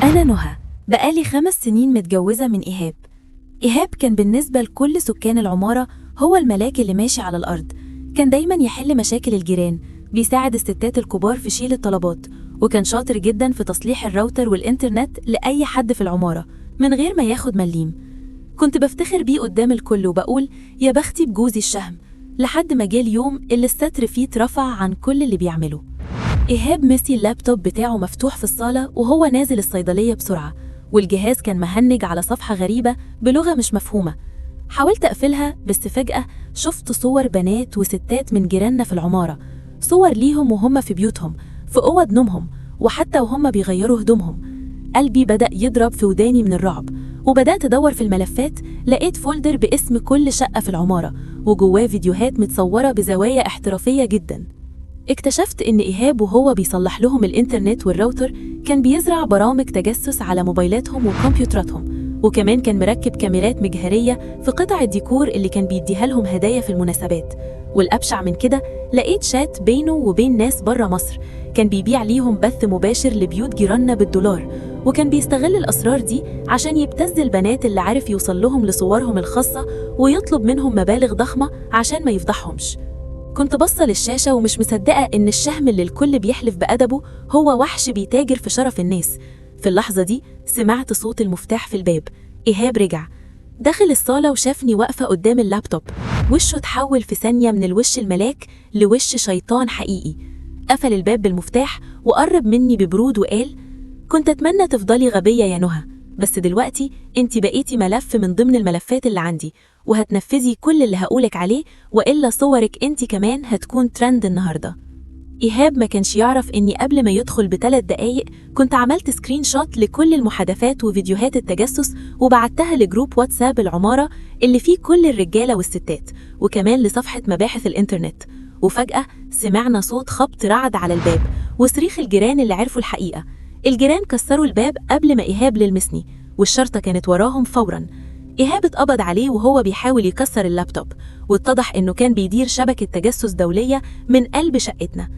أنا نهى، بقالي 5 سنين متجوزة من إيهاب. إيهاب كان بالنسبة لكل سكان العمارة هو الملاك اللي ماشي على الأرض. كان دايما يحل مشاكل الجيران، بيساعد الستات الكبار في شيل الطلبات، وكان شاطر جدا في تصليح الراوتر والإنترنت لأي حد في العمارة من غير ما ياخد مليم. كنت بفتخر بيه قدام الكل وبقول يا بختي بجوزي الشهم، لحد ما جه اليوم اللي الستر فيه اترفع عن كل اللي بيعمله. إيهاب نسي اللابتوب بتاعه مفتوح في الصالة وهو نازل الصيدلية بسرعة، والجهاز كان مهنج على صفحة غريبة بلغة مش مفهومة. حاولت أقفلها، بس فجأة شفت صور بنات وستات من جيراننا في العمارة، صور ليهم وهم في بيوتهم، في أوض نومهم، وحتى وهم بيغيروا هدومهم. قلبي بدأ يضرب في وداني من الرعب، وبدأت أدور في الملفات. لقيت folder باسم كل شقة في العمارة، وجواه فيديوهات متصورة بزوايا احترافية جدا. اكتشفت إن إيهاب وهو بيصلح لهم الإنترنت والراوتر كان بيزرع برامج تجسس على موبايلاتهم وكمبيوتراتهم، وكمان كان مركب كاميرات مجهرية في قطع الديكور اللي كان بيديها لهم هدايا في المناسبات. والأبشع من كده، لقيت شات بينه وبين ناس بره مصر كان بيبيع ليهم بث مباشر لبيوت جيراننا بالدولار، وكان بيستغل الأسرار دي عشان يبتز البنات اللي عرف يوصل لهم لصورهم الخاصة ويطلب منهم مبالغ ضخمة عشان ما يفضحهمش. كنت باصة للشاشة ومش مصدقة إن الشهم اللي الكل بيحلف بأدبه هو وحش بيتاجر في شرف الناس. في اللحظة دي سمعت صوت المفتاح في الباب. إيهاب رجع، دخل الصالة وشافني واقفة قدام اللابتوب. وشه اتحول في ثانية من الوش الملاك لوش شيطان حقيقي. قفل الباب بالمفتاح وقرب مني ببرود وقال: كنت أتمنى تفضلي غبية يا نهى، بس دلوقتي انت بقيتي ملف من ضمن الملفات اللي عندي، وهتنفذي كل اللي هقولك عليه، وإلا صورك انت كمان هتكون ترند النهاردة. إيهاب ما كانش يعرف إني قبل ما يدخل ب3 دقايق كنت عملت screenshot لكل المحادثات وفيديوهات التجسس وبعتها ل group واتساب العمارة اللي فيه كل الرجالة والستات، وكمان لصفحة مباحث الإنترنت. وفجأة سمعنا صوت خبط رعد على الباب وصريخ الجيران اللي عرفوا الحقيقة. الجيران كسروا الباب قبل ما إيهاب يلمسني، والشرطة كانت وراهم فوراً. إيهاب اتقبض عليه وهو بيحاول يكسر اللابتوب، واتضح إنه كان بيدير شبكة تجسس دولية من قلب شقتنا.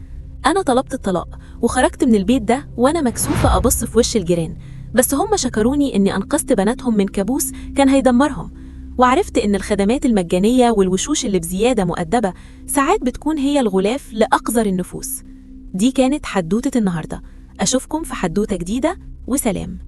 أنا طلبت الطلاق وخرجت من البيت ده وأنا مكسوفة أبص في وش الجيران، بس هم شكروني إني أنقذت بناتهم من كابوس كان هيدمرهم. وعرفت إن الخدمات المجانية والوشوش اللي بزيادة مؤدبة ساعات بتكون هي الغلاف لأقذر النفوس. دي كانت حدوتة النهاردة. أشوفكم في حدوتة جديدة، وسلام.